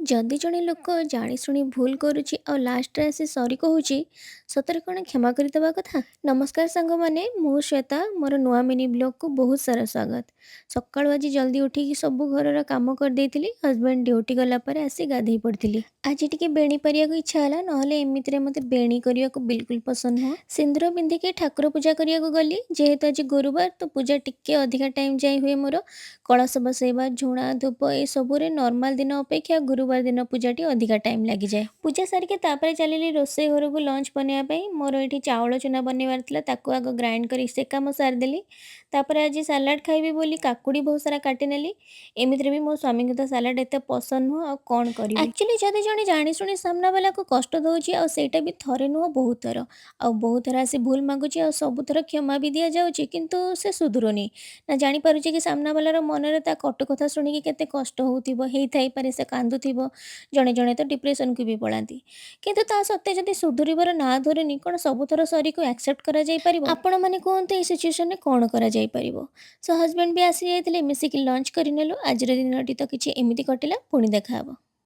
ଯଦି ଜଣେ ଲୋକ ଜାଣିଶୁଣି ଭୁଲ କରୁଛି ଆଉ ଲାଷ୍ଟରେ ଆସି ସରି କହୁଛି, ସତରେ କ'ଣ କ୍ଷମା କରିଦେବା କଥା? ନମସ୍କାର ସାଙ୍ଗମାନେ, ମୁଁ ଶ୍ୱେତା। ମୋର ନୂଆ ମିନି ବ୍ଲଗ୍କୁ ବହୁତ ସାରା ସ୍ୱାଗତ। ସକାଳୁ ଆଜି ଜଲ୍ଦି ଉଠିକି ସବୁ ଘରର କାମ କରିଦେଇଥିଲି। ହଜବେଣ୍ଡ ଡ୍ୟୁଟି ଗଲା ପରେ ଆସି ଗାଧେଇ ପଡ଼ିଥିଲି। ଆଜି ଟିକେ ବେଣୀ ପାରିବାକୁ ଇଚ୍ଛା ହେଲା, ନହେଲେ ଏମିତିରେ ମୋତେ ବେଣୀ କରିବାକୁ ବିଲକୁଲ ପସନ୍ଦ ନୁହଁ। ସିନ୍ଦୁର ପିନ୍ଧିକି ଠାକୁର ପୂଜା କରିବାକୁ ଗଲି। ଯେହେତୁ ଆଜି ଗୁରୁବାର, ତ ପୂଜା ଟିକେ ଅଧିକା ଟାଇମ୍ ଯାଇ ହୁଏ ମୋର। କଳସ ବସେଇବା, ଝୁଣା, ଧୂପ ଏସବୁରେ ନର୍ମାଲ ଦିନ ଅପେକ୍ଷା ଗୁରୁବାର ଦିନ ପୂଜାଟି ଅଧିକା ଟାଇମ୍ ଲାଗିଯାଏ। ପୂଜା ସାରିକି ତାପରେ ଚାଲିଲି ରୋଷେଇ ଘରକୁ ଲଞ୍ଚ ବନେଇବା ପାଇଁ। ମୋର ଏଇଠି ଚାଉଳ ଚୁନା ବନେଇବାର ଥିଲା, ତାକୁ ଆଗ ଗ୍ରାଇଣ୍ଡ କରି ସେ କାମ ସାରିଦେଲି। ତାପରେ ଆଜି ସାଲାଡ଼ ଖାଇବି ବୋଲି କାକୁଡ଼ି ବହୁତ ସାରା କାଟିନେଲି। ଏମିତିରେ ବି ମୋ ସ୍ୱାମୀଙ୍କୁ ତ ସାଲାଡ଼ ଏତେ ପସନ୍ଦ ନୁହଁ, ଆଉ କ'ଣ କରିବି। ଆକ୍ଚୁଆଲି ଯଦି ଜଣେ ଜାଣିଶୁଣି ସାମ୍ନାବାଲାକୁ କଷ୍ଟ ଦେଉଛି, ଆଉ ସେଇଟା ବି ଥରେ ନୁହଁ ବହୁତ ଥର, ଆଉ ବହୁତ ଥର ଆସି ଭୁଲ ମାଗୁଛି, ଆଉ ସବୁଥର କ୍ଷମା ବି ଦିଆଯାଉଛି, କିନ୍ତୁ ସେ ସୁଧୁରୁନି ନା ଜାଣିପାରୁଛି କି ସାମ୍ନାବାଲାର ମନରେ ତା କଟୁ କଥା ଶୁଣିକି କେତେ କଷ୍ଟ ହେଉଥିବ, ହେଇଥାଇପାରେ ସେ କାନ୍ଦୁଥିବ। ଜଣେ ଜଣେ ତ ଡିପ୍ରେସନକୁ ବି ପଳାନ୍ତି। କିନ୍ତୁ ତା ସତ୍ତ୍ୱେ ଯଦି ସୁଧୁରିବାର ନାଁ ଧରୁନି, କ'ଣ ସବୁଥର ସରିକୁ ଆକ୍ସେପ୍ଟ କରାଯାଇପାରିବ? ଆପଣମାନେ କୁହନ୍ତୁ, ଏଇ ସିଚୁଏସନରେ କ'ଣ କରାଯାଇପାରିବ? ସୋ ହଜବେଣ୍ଡ ବି ଆସିଯାଇଥିଲେ, ମିଶିକି ଲଞ୍ଚ କରିନେଲୁ। ଆଜିର ଦିନଟି ତ କିଛି ଏମିତି କଟିଲା। ପୁଣି ଦେଖାହେବ।